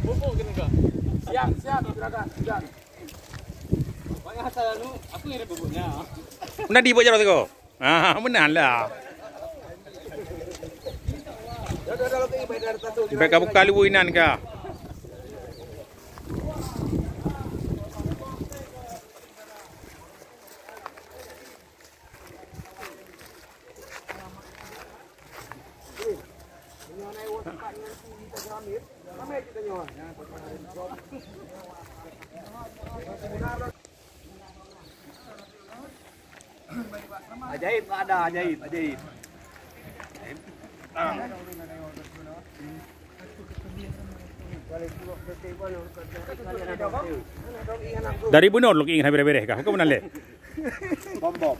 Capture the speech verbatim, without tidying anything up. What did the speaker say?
Bubuk kena kah? Siap, siap, silakan, siap. Banyak asal anu, aku ngirim bubuknya. Meunan di buat jalan tu. Ah, meunan lah. Baik ka buka lubu inan ka. Ajaib tak ada, ajaib, ajaib. Dari bunoe lôn ingat hana bereh-bereh kah? Bukan meunan lé. Bom-bom.